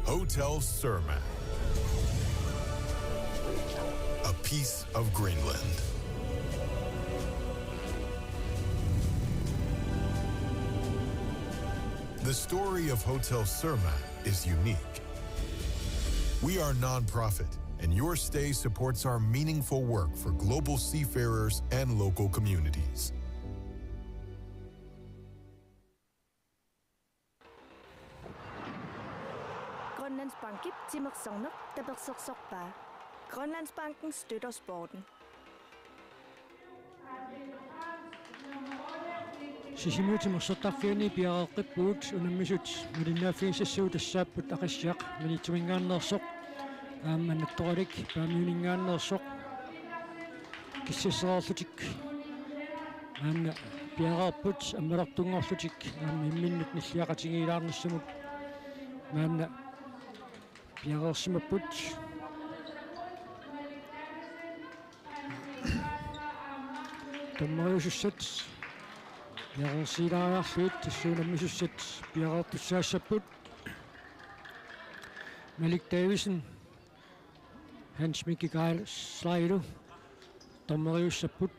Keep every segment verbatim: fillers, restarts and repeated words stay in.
Hotel Surma. A piece of Greenland. The story of Hotel Surma is unique. We are non-profit, and your stay supports our meaningful work for global seafarers and local communities. Grønlandsbankip timersorneq tapersersorpaa. Grønlandsbanken støtter sporten. Sisimiut timersortarfianni piareeqqippugut, unammisut malinnaaffigisassavut tassaapput Aqissiaq Maniitsuminngaanneersoq aamma Nattoralik Paamiuninngaanneersoq. Kissassereerlutik maanna piareerput, ammalertunngorlutik aamma imminnut nilliaqatigiilaarnissamut maanna piareersimapput. Dommeriusussat piareersiilaariarlugit tassuunammisussat piareertussaassapput. Malik Davidsen, Hans Mikkel Slailu dommeriussapput.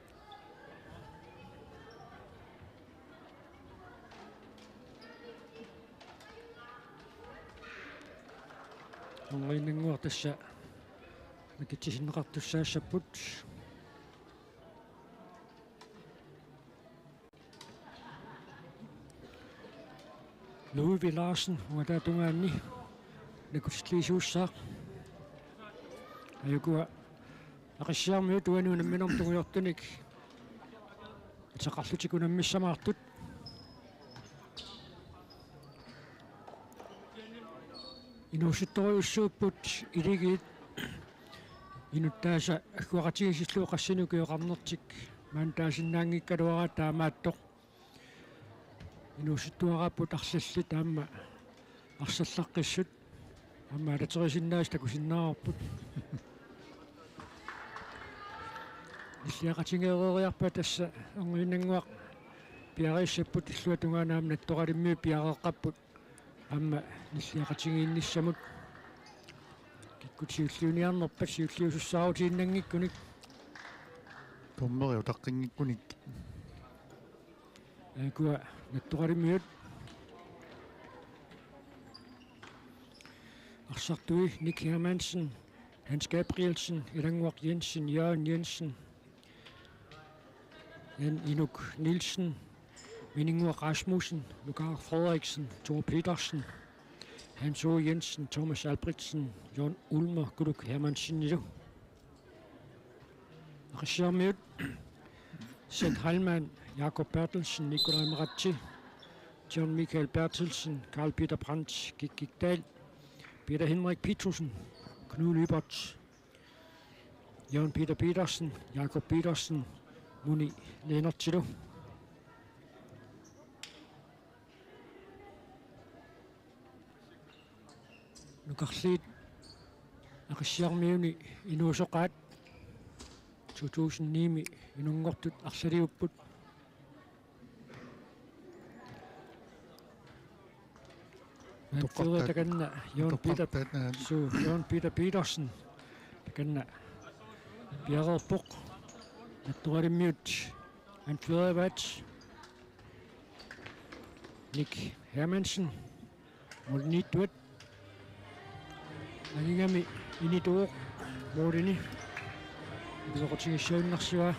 Ongoinnannguaq tassa nakitsisinneqartussaassapput. Louis Larsen uataatungaanni nakutilliisuussaaq. Ajukua Aqissiarmiut uani unamminermi tungujortunik ateqarlutik unammissamaartut. Inuusuttorujussuupput iligiit inuttaasa agguaqatigiissillugu qassinik ukioqarnertik maanna taasinnaanngikkaluaraat taamaattoq. Inuusuttuaraapput arlallit aamma arsallaqqissut aamma alaterisinnaasut takusinnaavarput. Nilliaqatigeereeriarpaa tassa ongoinnannguaq piareersimapput illuatungaani aamma Nattoralimmiut piareeqqapput aamma nilliaqatigiinnissamut. Kikkut siulliuniarnerpat siulliusussaarutiinnanngikkunik. Dommeri utaqqinngikkunikkit. Ajukua Nattoralimmiut. Arsartui Nick Hermansen, Hans Gabrielsen, Ilannguaq Jensen, Jørgen Jensen, Jan Inuk Nielsen, Mininnguaq Rasmussen, Nukaaq Frederiksen, Thor Petersen, Hans Aage Jensen, Thomas Albrechtsen, Jørn Ulmer, Kuluk Hermansenilu. Aqissiarmiut, Seth Heilmann, Jakob Berthelsen, Nikolaj Maratse, John Michael Berthelsen, Karl Peter Brandt, Kikki Dahl, Peter Henrik Petersen, Knud Lyberth, Jørgen Peter Petersen, Jakob Petersen, Muni Lennartilu. Nukarliit Aqissiarmiuni inuusoqaat to tusind ni-mi inunngortut arlaliupput. Anfører takanna Jørgen Peter, suu, Jørgen Peter Petersen takanna piareerpoq. Nattoralimmiut anføreraat Nick Hermansen. Mooriniittuat. Angigami inituuvoq moorimi. Iluaqutigissagunarsivoq.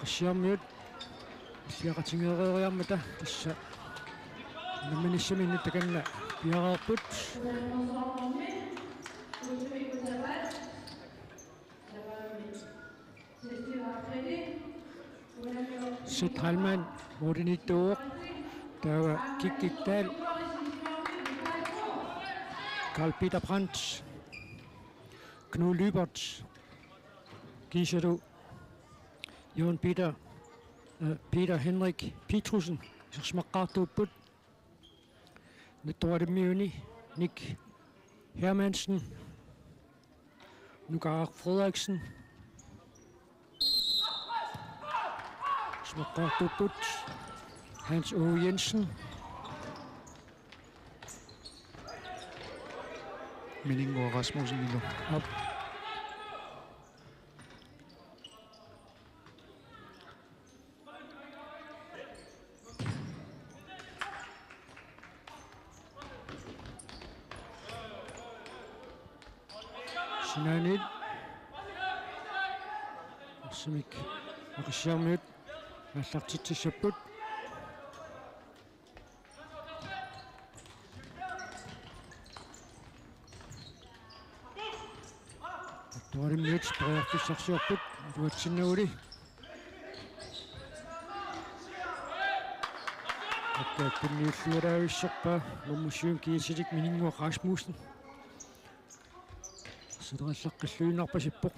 Aqissiarmiut nilliaqatigeereeriarmata tassa unamminissaminnut takanna piareerput. Seth Heilmann mooriniittuuvoq. Taava Kikki Dahl, Karl Peter Brandt, Knud Lyberth, Kiisalu Jørgen Peter, øh, Peter Henrik Petrussen, isersimaqqaartuupput. Nettoralimmiuni Nick Hermansen, Nukaaq Frederiksen. Isersimaqqaartuupput Hans O. Jensen. Mininnguaq Rasmussen ilu. Op. Sinaaniit. Arsamik Aqissiarmiut aallartitsissapput. Nettoralimmiut periarfissarsiorput iluatsinnaguli. Akka tunniulluaraavissorpaa nummer syv G C-lik Mininnguaq Rasmussen. Siderallaq qilluinnarpasippoq.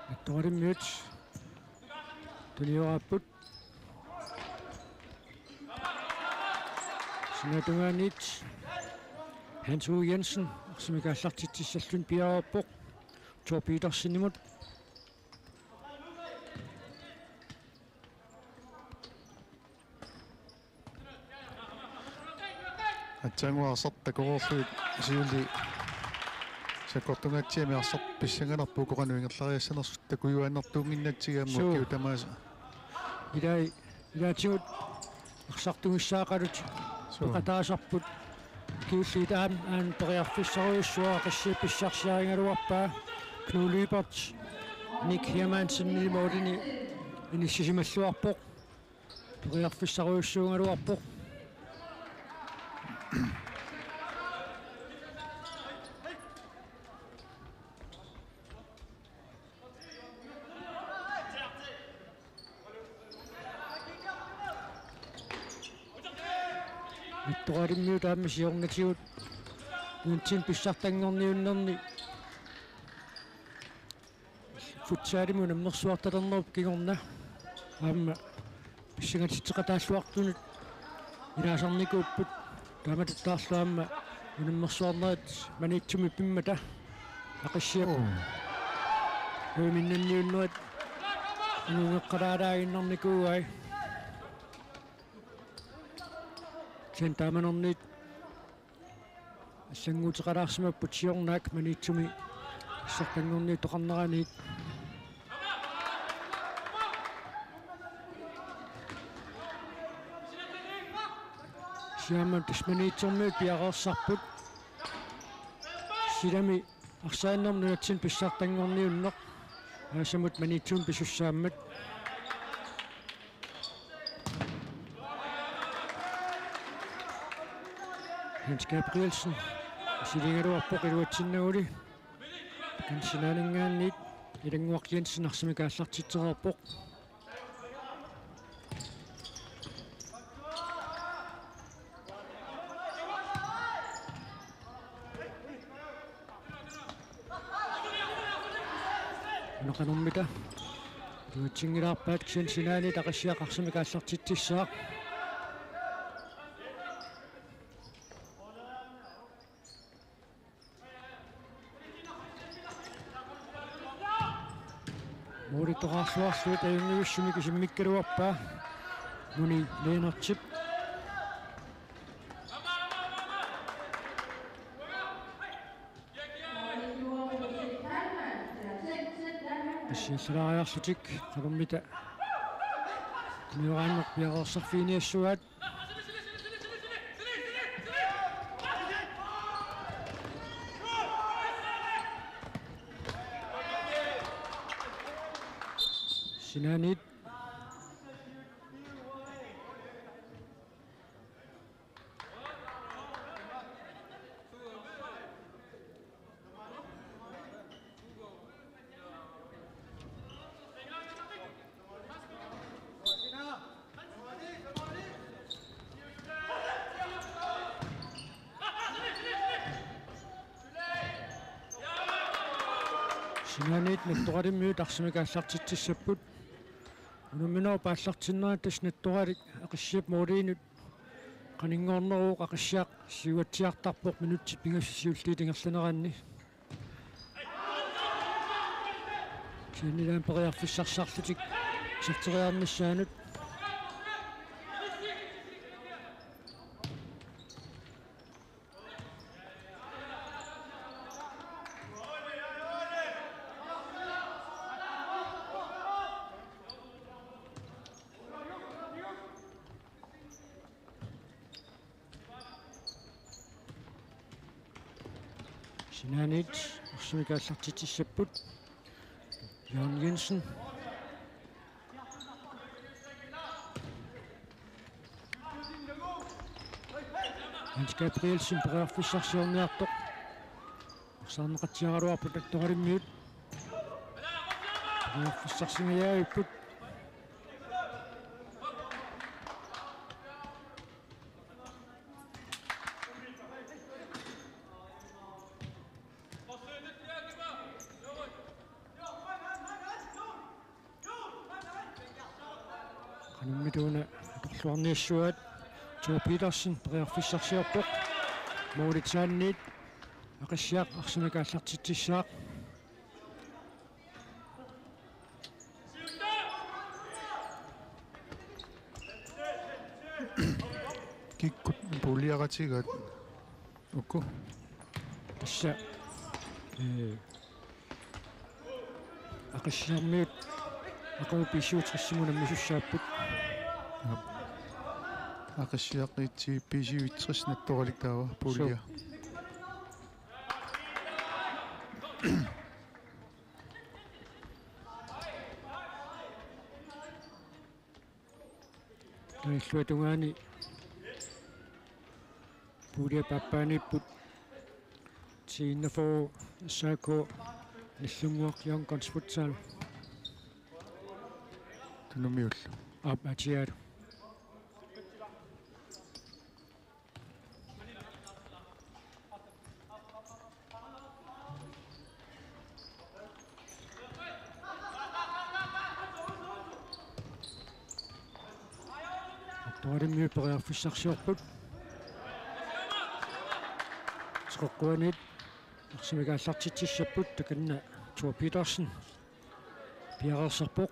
Nettoralimmiut tunioraapput. Sinaatungaaniit Hans U. Jensen arsamik aallartitsissalluni piareerpoq Thor Petersenimut. Aatsaannguaq arsaq takoreerlugit siulliit sakkortungaatsiami arsaq pissanganarpoq uku qanoq ingerlariassanersut takujuaannartuunnginnatsigu aamma. Suu. Ukiut tamaasa. Ilai, ilaatigut arsartugissaaqalutik. Suu. Peqataasarput. Ukiulliit aamma aana periarfissarujussuaq Aqissiaq pissarsiarigaluarpaa. Knud Lyberth, Nick Hermansenip målini inissisimalluarpoq. Periarfissarujussuugaluarpoq. Nettoralimmiut aamma siornatigut nunatsinni pissartanngorniunnerni futsalimut unammersuartalernerup kingorna aamma pissangatitseqataalluartunut ilaasarnikuupput. Taamatuttaarlu aamma unammersuarnerit Maniitsumi pimmata Aqissiap. Oo. Uiminnanniunnerit unuungeqqalaalaaginnarnikuugai. Sen taamanerniit allannguuteqalaarsimapput siornaak Maniitsumi pissartanngorniuttoqarneraniit. Siammam tassa Maniitsormiut piareersarput. Silami arsaannermi nunatsinni pissartanngorniunneq. Aasamut Maniitsumi pisussaammat. Hans Gabrielsen isiligaluarpoq iluatsinnaguli. Kansinaaningaanniit Ilannguaq Jensen arsamik aallartitsereerpoq. Una qanormita iluatsinngilaarpaat, kisianni sinaaniit Aqissiaq arsamik aallartitsissaaq. Moolittoqarluarlugu tajunngivissummik isimmikkaluarpaa Muni Lennartip. Passiallalaariarlutik qanormita tunioraanneq piareersarfiginiassuaat. Sinaaniit. Sinaaniit Nattoraalimmiut arsamik aallartitsissapput. Unamminerup aallartinnerani tassa Nattoraalik Aqissiap måliinut qaninngorneruvoq, Aqissiaq siuatsiartarpoq minutsit pingasut siulliit ingerlaneranni. Kisianni ilaanni periarfissarsiarlutik iserteriarnissaanut. Sinaaniit arsamik aallartitsissapput. Jørgen Jensen. Hans Gabrielsen periarfissarsiorniartoq. Arsaarneqatsiaraluarput Nattoraalimmiut. Periarfissarsingajavipput. Qanummituuna atorluarniassuaat. Thor Petersen periarfissarsiorpoq. Målip saaniit Aqissiaq arsamik aallartitsissaaq. Kikkut puuliaqatigaat uku? Tassa, ee, Aqissiarmiut aqagu B syvogtresimut nammisussaapput. Aqissiaq et B syvogtres, Nattoraalik taava puulia. Suu. Taava illuatungaani puuliap aappaaniipput T enogfyrre S A K Nagdlunguaq Young Guns Futsal. Tunumiullu. Aap, atiaat. Nattoraalimmiut periarfissarsiorput. Teqeqquaniit arsamik aallartitsissapput, takanna Thor Petersen piareersarpoq.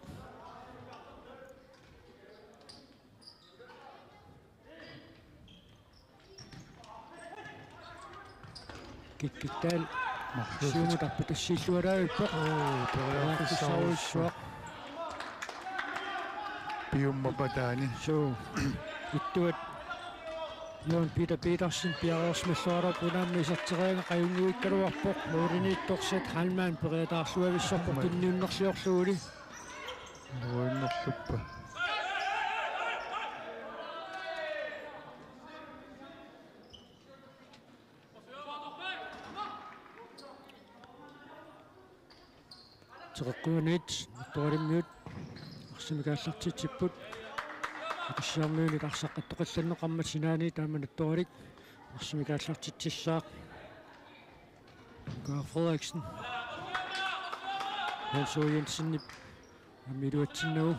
Kikkut taanna marluk siumut arpatassiilluarput. Oo, periarfissarujussuaq. Piumma pataani. Suu. Ittuat Jørgen Peter Petersen piareersimalluarpoq, unaammi iserteriaraa qajunnguikkaluarpoq. Målimiittoq Seth Heilmann periataarluavissorpoq tunniunnerliorluguli. Nuannerluppa. Teqeqquaniit Nattoraalimmiut arsamik aallartitsipput. Aqissiarmiunit arsaq attoqallanneqarmat sinaaniit aamma Nattoraalik arsamik aallartitsissaaq. Karl Frederiksen. Hans O. Jensenip aamma iluatsinnagu.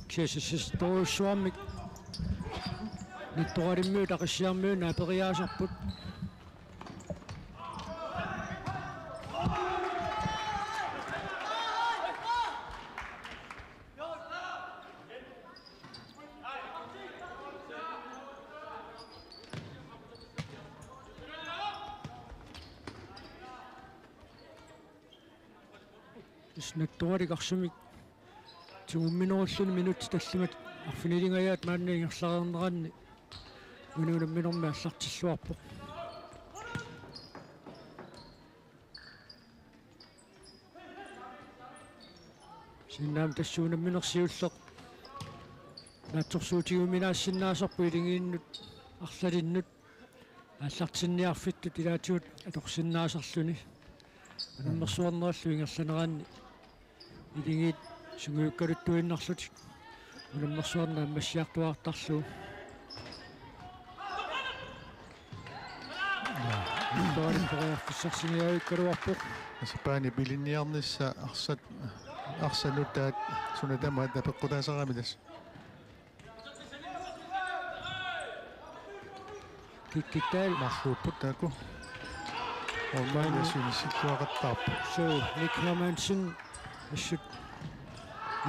K S S S-torujussuarmik Nattoraalimmiut Aqissiarmiunit aperiaasarput. Tassa Nattoraalik arsamik tigumminerulluni minutsit tallimat arfinilingajaat maanna ingerlareerneranni unamminermi aallartilluarpoq. Kisianni aamma tassa unammineq siulleq naatsorsuutigiuminaassinnaasarpoq, iligiinnut arlalinnut aallartinniarfittut ilaatigut atorsinnaasarluni. Unammersuarnerallu ingerlaneranni iligiit sungiukkaluttuinnarlutik unammersuarneq naammassiartuaartarlugu. Tuarit periarfissarsiniavikkaluarpoq. Sapaani pilinniarnissaq arsaq, arsaq nutaat suna tamaat apeqqutaasarami tassa. Kikkittai. Marluupput taakku. Ormaani assunissilluaqattaarpoq. Suu, Nick Hermansen. Assut.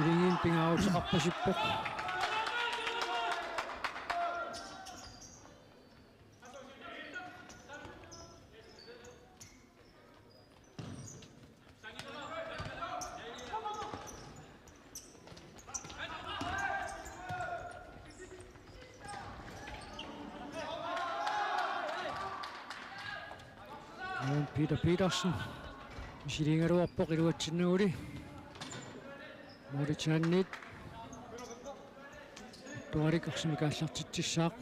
Ilingin pingaaruteqarpasippoq. Aamma Peter Petersen. Misiliigaluarpoq iluatsinnaguli. Moritsaanniit. Tuarik arsamik aallartitsissaaq.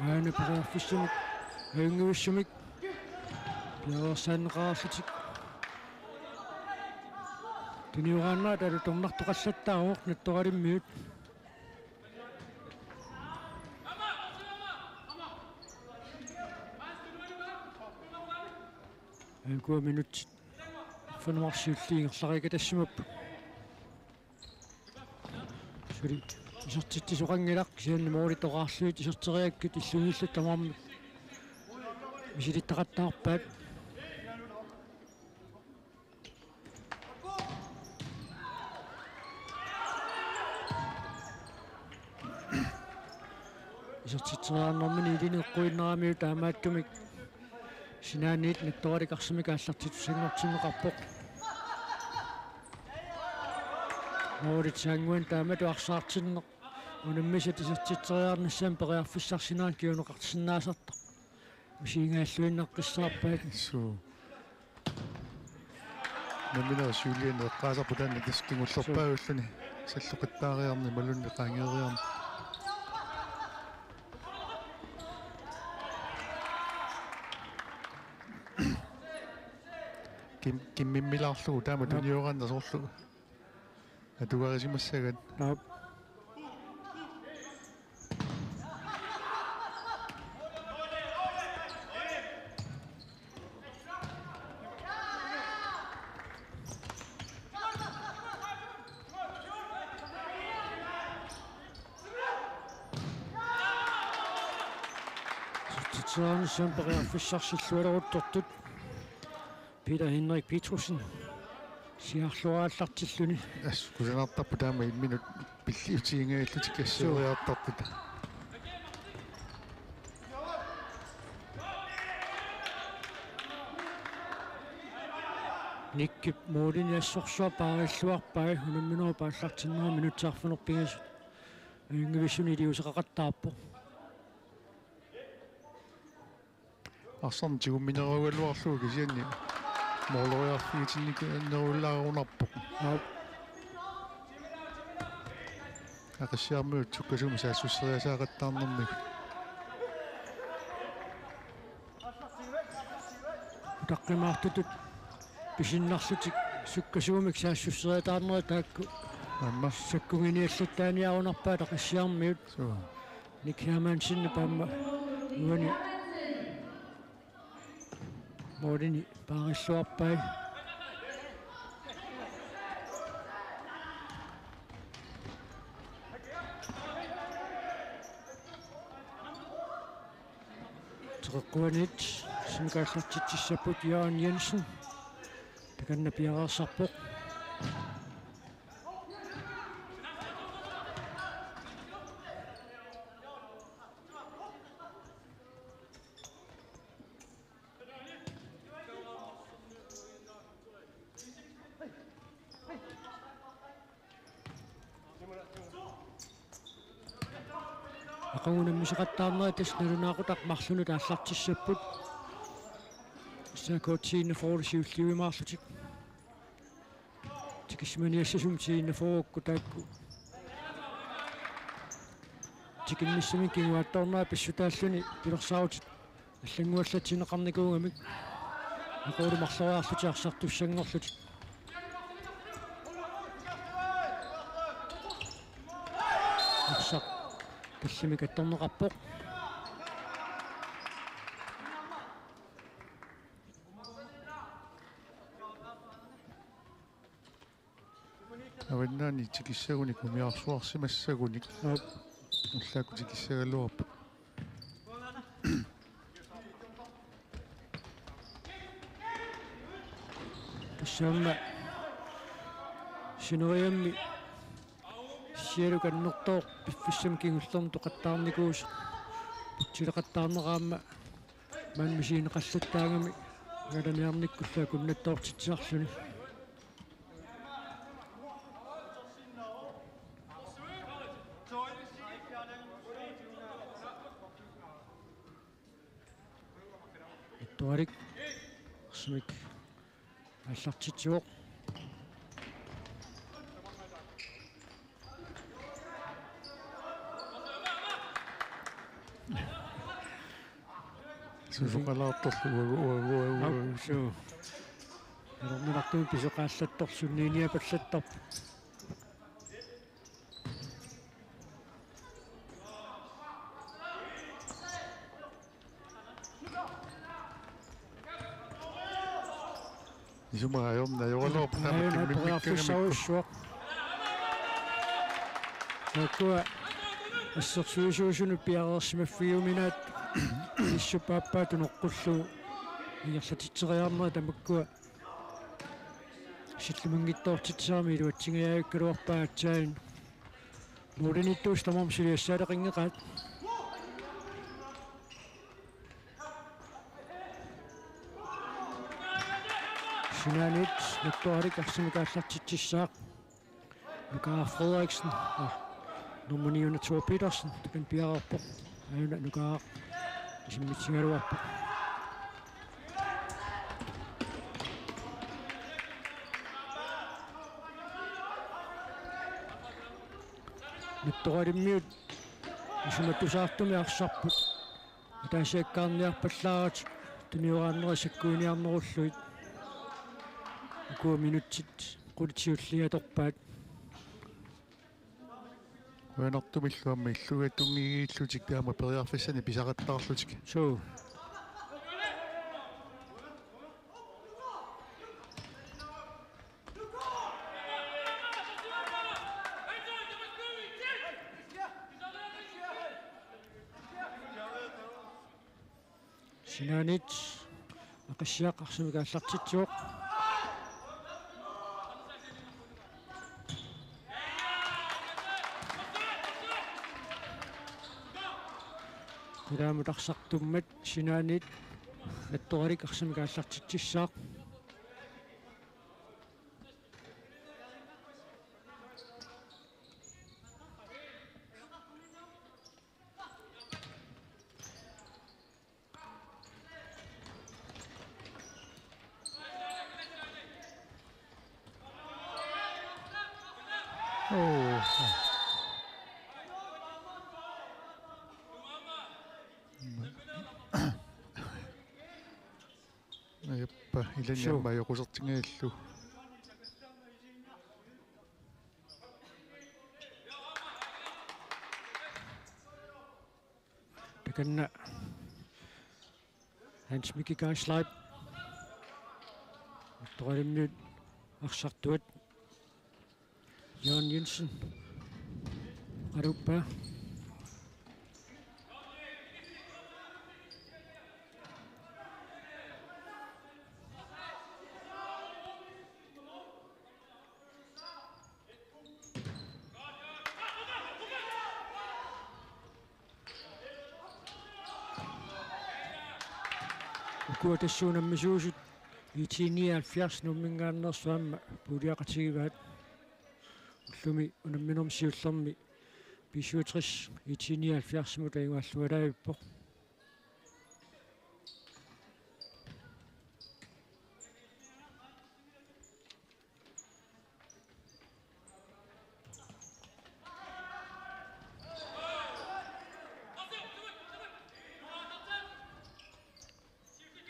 Aana periarfissamik, ajunngivissumik, piareersaanneqarlutik. Tunioraannaat alutornartoqallattaavoq Nattoralimmiut. Aamma ukua minutsit. Arfineq-marluk siulliit ingerlareersimapput. Suli isertitsisoqanngilaq kisianni måli toqqarluit iserteriakkit illunnillu tamarmik misilittaqattaarpaat. Isertitseriarnermini ilineqquinnaramiuk taamaattumik sinaaniit Nattoralik arsamik aallartittussanngortinneqarpoq. Moritsaannguani taamatut arsaartinneq unammisat isertitseriarnissamut periarfissarsinerannut kinguneqarsinnaasartoq. Misigigaluinnaqqissaarpaat. Suu. Nammineq siuliani eqqaasarpoq taanna tassa kingullerpaalluni. Salloqittaariarneq imaluunniit qaangeeriarneq. Kim-, kimmimmilaarlugu taama tunioraannasoorlugu. Atugarisimassagat. Aap. Isertitseriarnissamut periarfissarsillualeruttortut. Peter Henrik Petrussenip siarluaraallartilluni. Assut kusanartarpoq taama imminut pilliutigingajallutik asseriartartut. Nikkip målini assorsuaq paarilluarpai unamminerup aallartinnera minutsit arfineq-pingasut ajunngivissunik iliuuseqaqattaarpoq. Arsarneq tigumminerugaluarlugu kisianni måleriarfigitinnikuunerulaarunarpoq. Aap. Aqissiarmiut sukkasuumik saassusseriasaaqattaarnermigut. Utaqqimaartutut pisinnarlutik sukkasuumik saassusseriataarnerit taakku. Aamma. Sakkuginiallattaaniarunarpaat Aqissiarmiut. Suu. Nick Hermansen aamma uani målini paarilluarpai. Teqeqquaniit arsamik aallartitsissapput Jørgen Jensen. Takanna piareersarpoq. Aqagu unammisaqattaarnerat tassa nalunaaqutaq marlunut aallartissapput. S A K T enogfyrre siulliuimaarlutik. Tikissimaniassasumik T enogfyrre-kkut taakku tikinnissamik kinguaattoornerat pissutaalluni pilersaarutit allannguallatsinneqarnikuugamik. Aqagulu marloriarlutik arsartussanngorlutik. Tallimik attorneqarpoq. Avannaani tikissagunik umiarsuarsimassagunik. Aap. Ullaakkut tikissagaluarput. Tassami sineriammi sialukannertooq piffissami kingullermi toqattaarnikuusoq putsileqattaarnera aamma maani misigineqallattaagami angalaniarnikkullu akunnattoortitsisarluni. Ittuarik. Arsamik aallartitsivoq. Susoqalaartorlu uagu, uagu, uagu, uagu. Aap, suu. Ilornartumik pisoqaallattorlu sunniiniapallattarpoq. Isumaqarpunga ajornarlugu. Aajuna periarfissarujussuaq. Taakkua assersuisuusunut piareersimaffigiuminaat issuppaappaat unoqqullugu ingerlatitseriarnerat tamakkua silluminngitsoortitsisarami iluatsingajavikkaluarpaat aatsaat. Målimiittuusut tamarmik suliassaaleqinngeqaat. Sinaaniit Nettoralik arsamik aallartitsissaaq. Nukaaq Frederiksen. Ah, nummer ni-una Thor Petersen. Takan piareerpoq. Aajuna Nukaaq isimmitsigaluarpoq. Nettoralimmiut isumattusaartumik arsarput. Ataasiakkaarniarpallaaratik tunioraanneri sakkuiniarnerullugit. Ukua minutsit qulit siulliit atorpaat. Qujanartumillu aamma illuatunngikkiillutik taama periarfissanik pisaqattaarlutik. Suu. Sinaaniit Aqissiaq arsamik aallartitsivoq. Ilaamut arsartummat Sinaaniit Nettoralik arsamik aallartitsissaaq. Oo. Ajappa, ilani Suu. Aamma ajoqusertingajallu. Takanna Hans Miki Gaisleip. Nettoralimmiut arsartuat. Jørgen Jensen. Qaluppaa. Ukua tassuunammisuusut I T nioghalvfjerds Nuumminngaanneersut aamma puuliaqatigivaat. Ullumi unamminermi siullermi B syvogtres I T nioghalvfjerdsimut ajugaallugalaavippoq.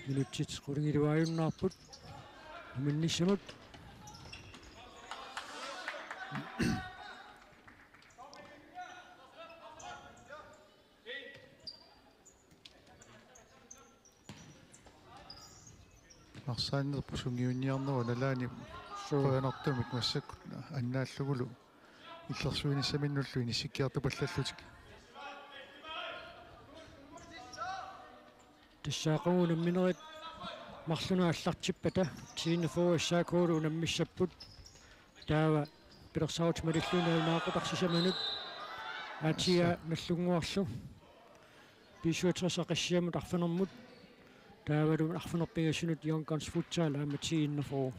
Minutsit qulingiluaajunnaarput. Uminnissamut. Arsaannerput sungiunniarnerup nalaani. Suu. Qujanartumik massakkut annaallugulu illersuinissaminnullu inissikkiartupallallutik. Tassa aqagu unamminerit marlunut aallartippata T enogfyrre S A K-lu unammissapput. Taava pilersaarutit malillugu nalunaaqutaq sisamanut. Aatsiaa Nallunnguarlu B syvogtres Aqissiamut arfinermut. Taavalu arfineq pingasunut Young Guns Futsal aamma T enogfyrre.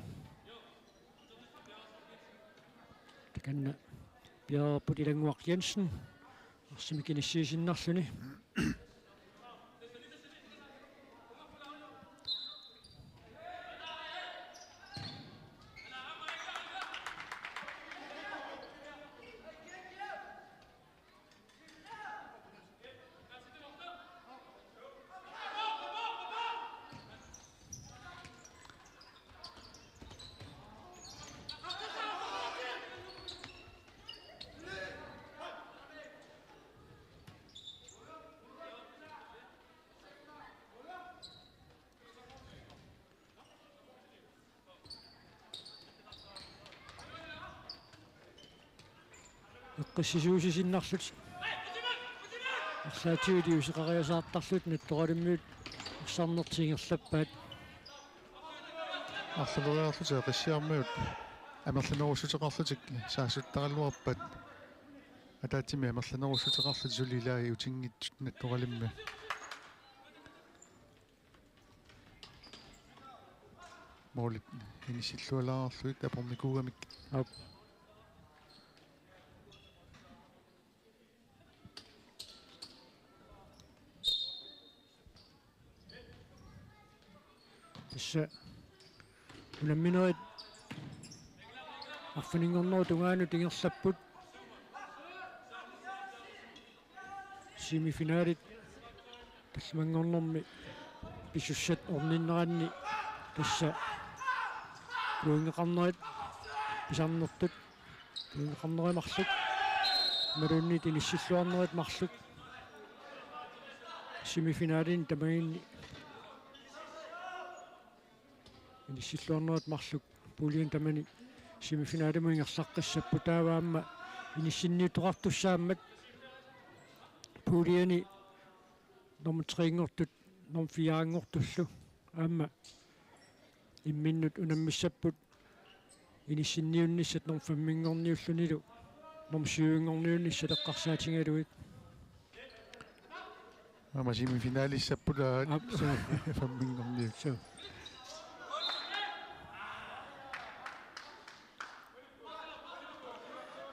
Takanna piareerput Ilannguaq Jensen. Arsamik inissiisinnarluni. Eqqissisuusinnarlutik. Arlaatigut iliuuseqariasaartarlutik Nattoralimmiut arsarnertik ingerlappaat. Arlaleriarlutik Aqissiarmiut amerlanerussuteqarlutik saassuttaraluarpaat. Ataatsimik amerlanerussuteqarlutik suli ilai utinngitsut Nattoralimmi. Målit inissillualaarlugit apornikuugamik. Aap. Tassa unamminerit arfininngornerup tungaanut ingerlapput. Semifinalit tallimanngornermi pisussat orninneranni tassa pointeqarnerit pisarnertut, pointeqarnerit marluk, imaluunniit inissilluarnerit marluk semifinalini tamaginni inissilluarnerit marluk puljin tamani semifinalimut ingerlaqqissapput. Taava aamma inissinniuttoqartussaammat puljini nummer tre-nngortut nummer fire-nngortullu aamma imminnut unammissapput inissinniunnissat nummer fem-inngorniullunilu nummer syv-inngorniunnissat eqqarsaatigalugit. Aamma semifinalissapput aap, suu. Fem-inngorniut. Suu.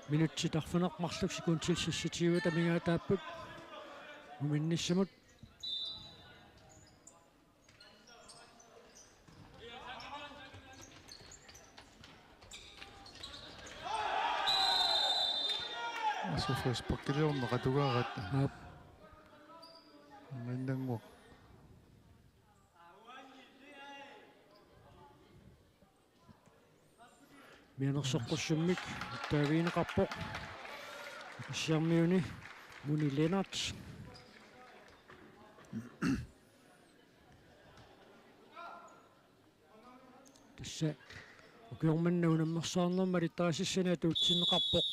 Minutsit arfineq-marluk sekundit seksogtyve amigaataapput uminnissamut. Asu frisparkiliorneq atugarat. Aap. Minnannguaq. Mianersoqqussummik nittaavigineqarpoq. Aqissiarmiuni Muni Lennert. Tassa ukioq manna unammersaarnermi alittarisassani atuutsinneqarpoq.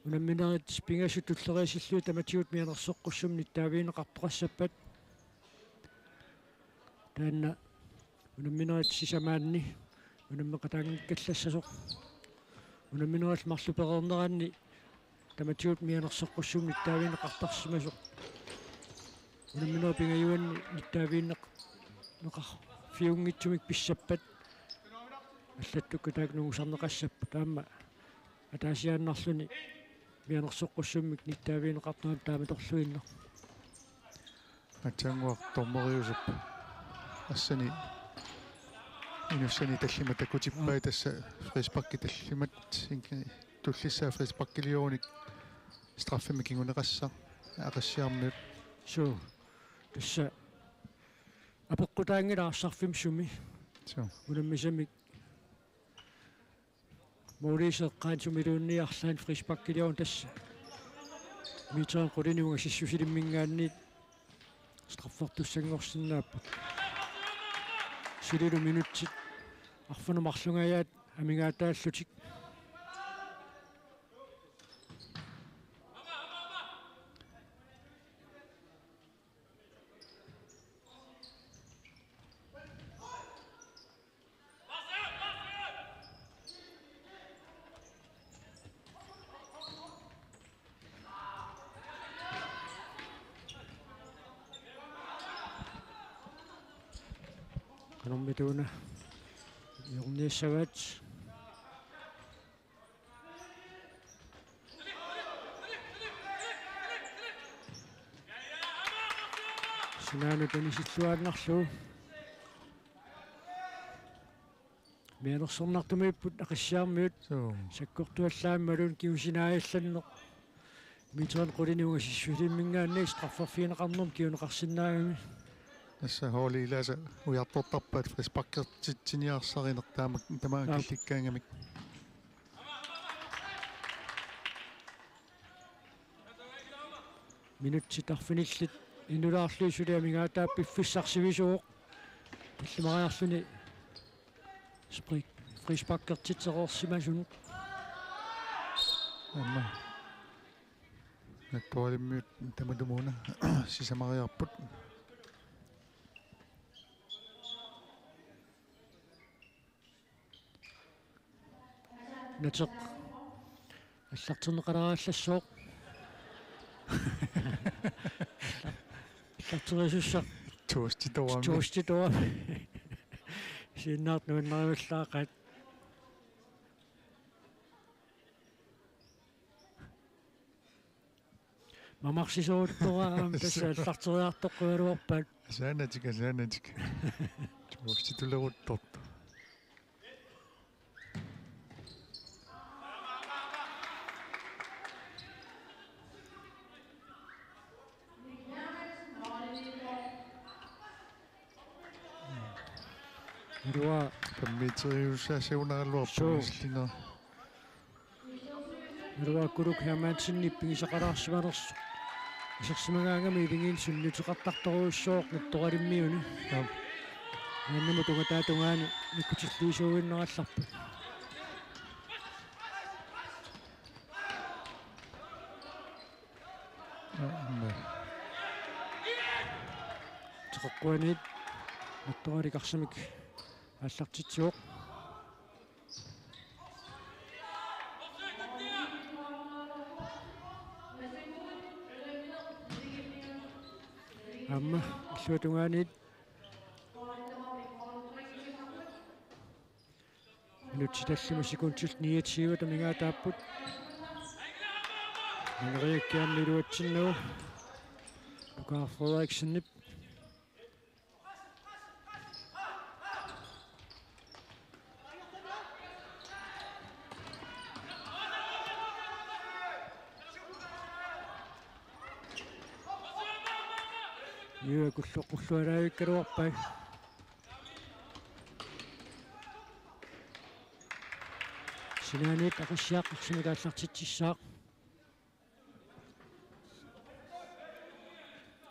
Unamminerit pingasut tulleriisillugit tamatigut mianersoqqussummik nittaavigineqartoqassappat. Taanna unamminerit sisamaanni unammeqataanngikkallassasoq. Unamminerit marluk pereerneranni tamatigut mianersoqqussummik nittaavigineqartarsimasoq. Unamminerit pingajuanni nittaavigineq-, neqarfiunngitsumik pissappat allattukkat taakku nungusarneqassapput, aamma ataasiaannarluni mianersoqqussummik nittaavigineqartoq taamatorluinnaq. Aatsaannguaq dommeriusup assani inussani tallimat takutippai, tassa frisparki tallimat, inki-, tullissaa frisparkiliorunik straffemik kinguneqassaq Aqissiarmiut. Suu. Tassa apeqqutaanngilaq arsarfimmi sumi. Suu. Unammisamik Målip eqqaani sumiluunniit arlaannik frisparkiliorneq, tassa meterit qulinik ungasissusilimminngaanniit straffertussanngorsinnaapput. Tililu minutsit arfineq-marlungajaat amigaataallutik. Qanormita una hjørnissagaat. Sinaanut anisilluaannarlugu. Mianersornartumiipput Aqissiarmiut. Suu. Sakkortuallaammaluunniit kingusinaajaallanneq. Mitsuan qulini ungasissusilimminngaanniit strafferfigineqarnermut kinguneqarsinnaagami. Tassa holdit ilaasa ujartortarpaat frisparkertitsiniarsarineq taama tamaanga. Aap. Killikkaangamik. Minutsit arfinillit inulaarlugit suli amigaataat piffissaq sivisuuvoq. Tallimariarluni spri-, frisparkertitsereersimasunut. Aamma. Nattoralimmut tamatumuuna sisamariarput. Nateq allartinneqalaarallassaaq. Allarterisussaq. Toastitoorami. Toastitoorami. Siinnaartoq nuannarivallaaqaat. Mamarsisooruttoq aamma tassa allarteriartoqqigaluarpaat. Asaanatik, asaanatik. Toastituleruttortoq. Ilua. Femmeteriussaasiunaagaluarpoq. Suu. Isillinera. Ilua Kuluk Hermansenip pigisaqalaarsimanersoq. Isersimagaangami iligiinni sunniuteqartartorujussuuvoq Nattoralimmiuni. Aap. Maannamut tungataa tungaani nikkutilliisuuinnarallarput. Aamma. Teqeqquaniit Nattoralik arsamik aallartitsivoq. Aamma illuatungaaniit. Minutsit tallimat sekundit niogtyve amigaataapput. Mangeriakkiarmi iluatsinnagu. Pokar Frederiksenip. Iua kulloqqullualaavikkaluarpai. Sinaaniit Aqissiaq arsamik aallartitsissaaq.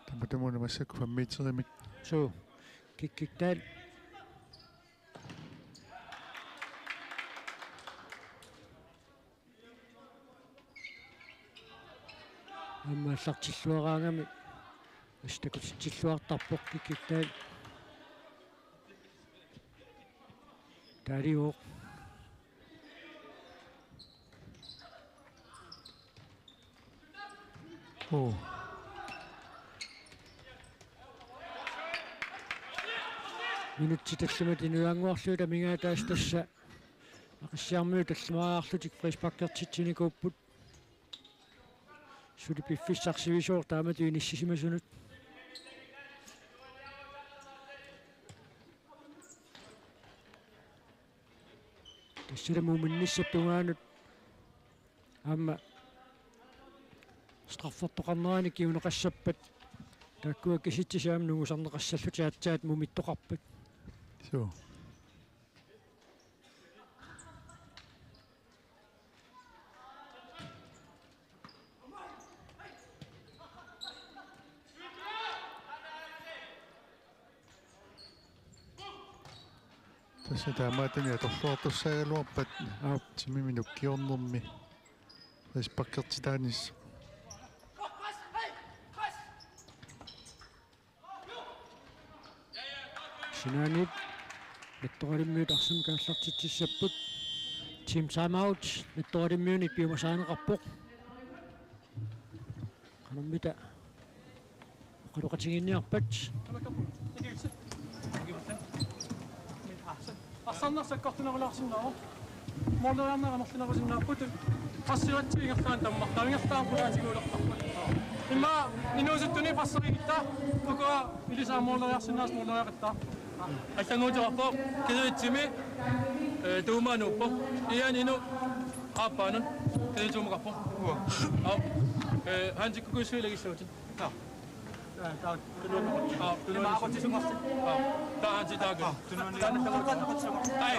Tamatumuuna massakkut femmeterimik. Suu, Kikkik Dahl. Aamma aallartilluaraangami assut takutitsilluartarpoq Kikkik Dahl. Taaliuvoq. Oo. Minutsit tallimat inuiannguarlugit amigaataasa tassa Aqissiarmiut tallimariarlutik frisparkertitsinikuupput. Suli piffissaq sivisuuvoq taamatut inissisimasunut. Tassami muuminnissap tungaanut aamma straffertoqarnerani kinguneqassappat taakkua kisitsisit aamma nungusarneqassallutik aatsaat mumittoqarpat. Suu. Tassa taamaattunik atorluartussaagaluarpat, aap, timimi nukkiornermi frisparkertitaanissaa. Sinaaniit Lettoralimmiut arsamik aallartitsissapput. Team timeout, Lettoralimmiunit piumasaaneqarpoq. Qanormita oqaloqatigiinniarpat. Arsarneq sakkortunerulaarsinnaavoq. Måleriarneq amerlanerusinnaapput. Presserigatsigu ingerlaannaq tammartaa, ingerlaannaq qulaatigut ulertarput. Immaqa inuusuttuni presserigittaa, ukua ilissi måleriarsinnaasoq måleriaqittaa. Allannguuteqarpoq, Kisitsiami, eh, tuumanuuppoq. Ian Inu, aappaanut, Kisitsisuumaqarpoq. Aap, eh, Hansi Kukuissuilagissaatit. Aa, taanna. Aa, taanna. Aa, taanna. Ai,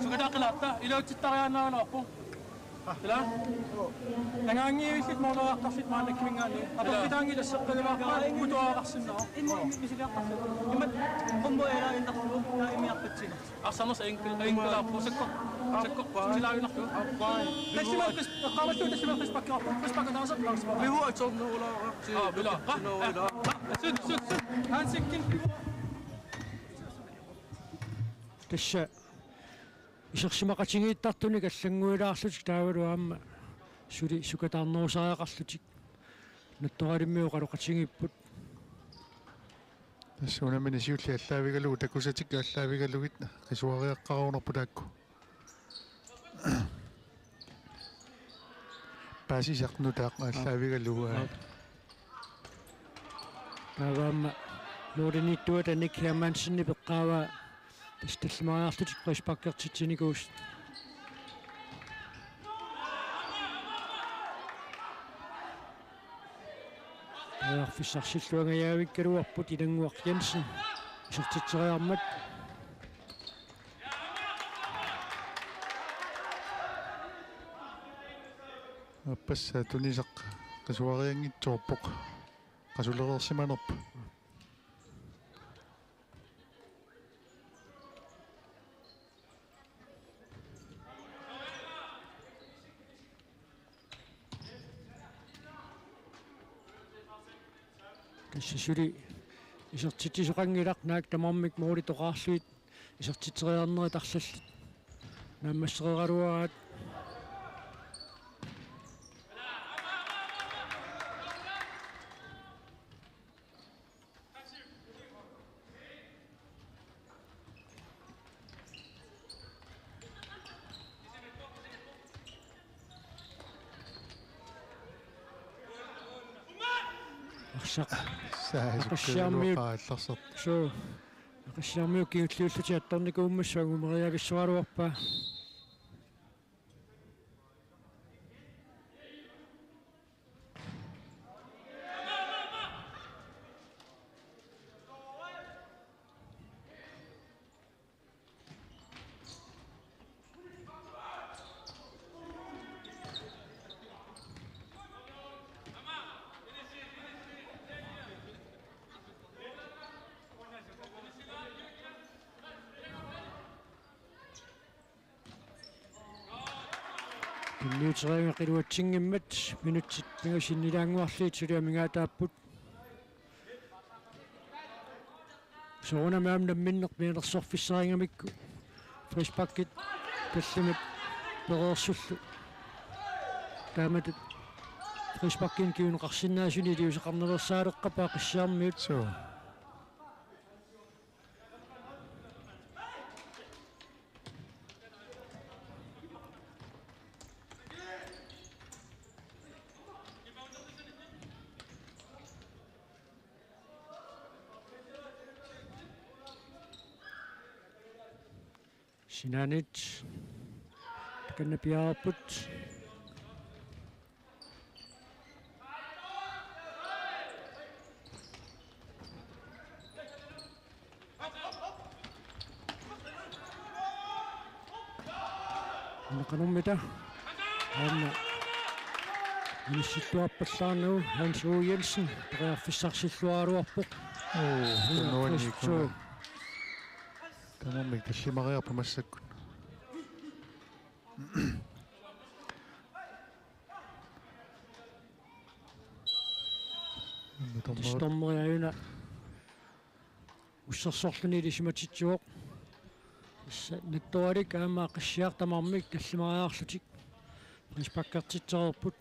sukataqqilaarta, iluatsittariaannaagaluarpoq. Ila? Angaangivillit måleriartarfik maannakkut minngaanniit. Ila. Apeqqutaanngilaq seqqaluarpaa, utuaararsinnaavoq. Immaqa misiliartarfik. Immaqa qummu ila innarlugu, ila immiarpatsinut. Arsarneq enkel, enkel aappu sakko. Sakko. Tilaavinarlu. Tallimat pis, eqqaamallugu tallimat frisparkerput. Frispark ataaseq langs. Pivu atsornerulaarsi. Aa, ila. Sut, sut, sut. Hansikkin pivu. Tassa isersimaqatigiittartunik allannguilaarlutik taavalu aamma suli sukataarnerusariaqarlutik. Lettoralimmiut oqaloqatigiipput. Tassa unammineq siulleq aallaavigalugu, takusatik aallaavigalugit qisuariaqqaarunarput taakku. Paasisaq nutaaq aallaavigalugu. Aap. Taava aamma nuuliniittuata Nick Hermansenip eqqaavaa tassa tallimariarlutik frisparkertitsinikuusut. Periarfissarsilluangajaavikkaluarput Ilannguaq Jensen isertitseriarmat. Aappassaa tunisaq qisuarianngitsoorpoq. Qasulereersimanerpoq. Tassa suli isertitsisoqanngilaq, naak tamarmik målit oqarlugit isertitseriarnerit arlallit naammassereeraluaraat. Arsaq. Saa Aqissiarmiut. Sukkaluaqaa allarsartoq. Suu. Aqissiarmiut kingulliullutik attornikuummassuk angumeriavissoraluarpaa. Tunniuteriarmat iluatsinngimmat minutsit pingasut sinnilaannguarlugit suli amigaataapput. Soorunami aamma namminneq mianersorfissarigamikku frisparkit tallimat pereersullu. Taamatut frisparkinik kinguneqarsinnaasunik iliuuseqarnersaaleqqapput Aqissiarmiut. Suu. Sinaaniit takanna piareerput. Una qanormita? Aamma inissittuarpallaarnagu Hans O. Jensen periarfissarsilluaraluarpoq. Oo, una tunnuaniikkuna. Suu. Tamarmik tallimariarput massakkut. Tassa dommeri aajuna ussersorluni ilisimatitsivoq. Tassa Nettoralik aamma Aqissiaq tamarmik tallimariarlutik frisparkertitsereerput.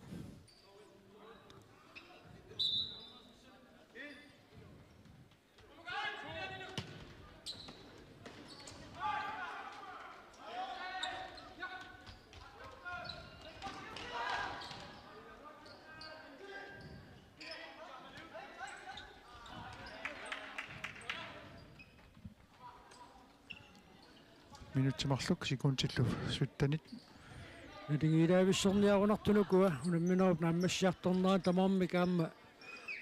Minutsit marluk sekundillu syttenit. Nalingiilaavissorniarunartut ukua unamminerup naammassiartornerani tamarmik aamma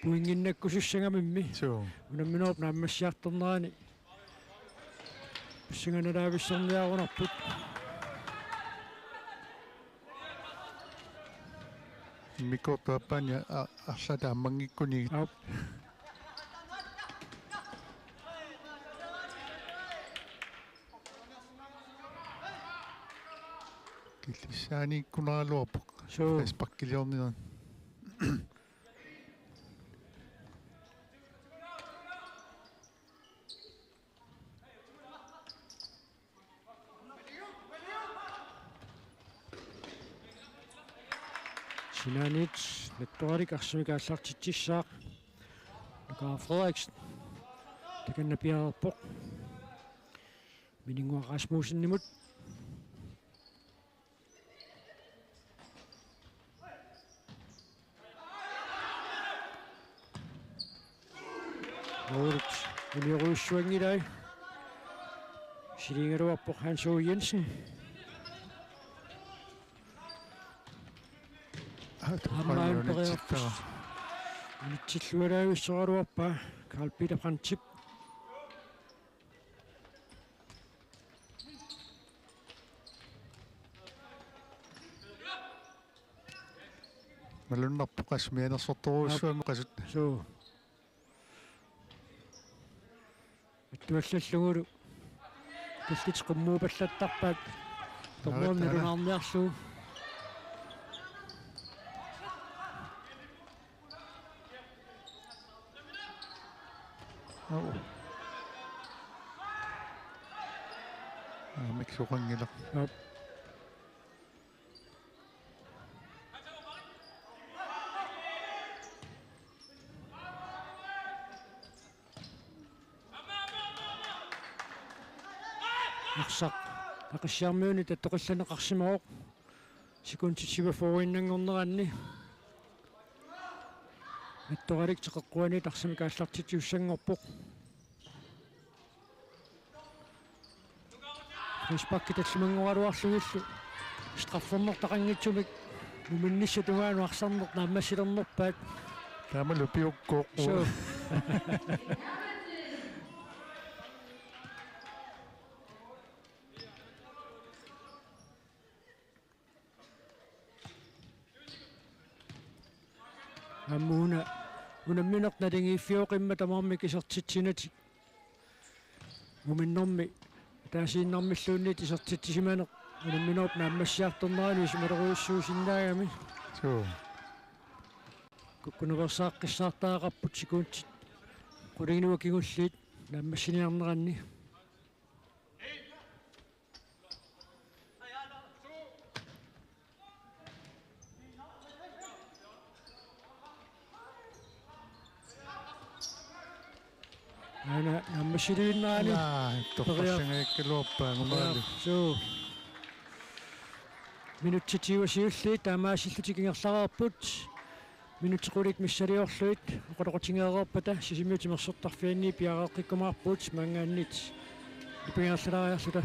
pointinnakkusussagamimmi. Suu. Unamminerup naammassiartornerani pissanganalaavissorniarunarput. Immikkoortup aappaani a-, arlaat aammanngikkutigit. Aap. Killissaaniikkunaraluarpoq. Suu. Frisparkiliornera. Sinaaniit Nettoralik arsamik aallartitsissaaq. Nuka Frederiksen. Takanna piareerpoq. Mininnguaq Rasmussenimut. Målit uniorujussuanngilai. Siligaluarpoq Hans O. Jensen. Aamma periarfis. Unitsilluaraavissoraluarpaa Karl Peter Frandsenip. Malunnarpoq qassit mianersortorujussuarmik qasut. Suu. Attuallallugulu. Tallit qummuupallattarpaat. Dommerini nalunaarniarlugu. Au. Aamma soqanngilaq. Aap. Arsaq Aqissiarmiunit attoqillanneqarsimavoq. Sekundit syvogfyrrenngorneranni. Nettoralik teqeqquaniit arsamik aallartitsisussanngorpoq. Frisparki tallimanngoraluarlugillu straffernertaqanngitsumik muminnissap tungaanut arsarneq naammassilernerpaat. Taamalu piukkoq. Suu. Aamma una unammineq naligiiffioqimmat tamarmik isertitsinatik. Muminnermi ataasiinnarmilluunniit isertitsisimaneq unamminerup naammassiartornerani isumalerusussinnaagami. Suu. Kukkunuveersaaqqissaartariaqarput sekundit qulingiluat kingulliit naammassiniarneranni. Aana naammassilivinnerani. Naa, torrassangajukkaluarpaa angumaalu. Suu. Minutsit siulliit taamaasillutik ingerlareerput. Minutsit qulit missiliorlugit oqaloqatigeereerpata Sisimiut timersortarfianni piareeqqikkumaarput maanngaanniit nipangerlalaariarluta.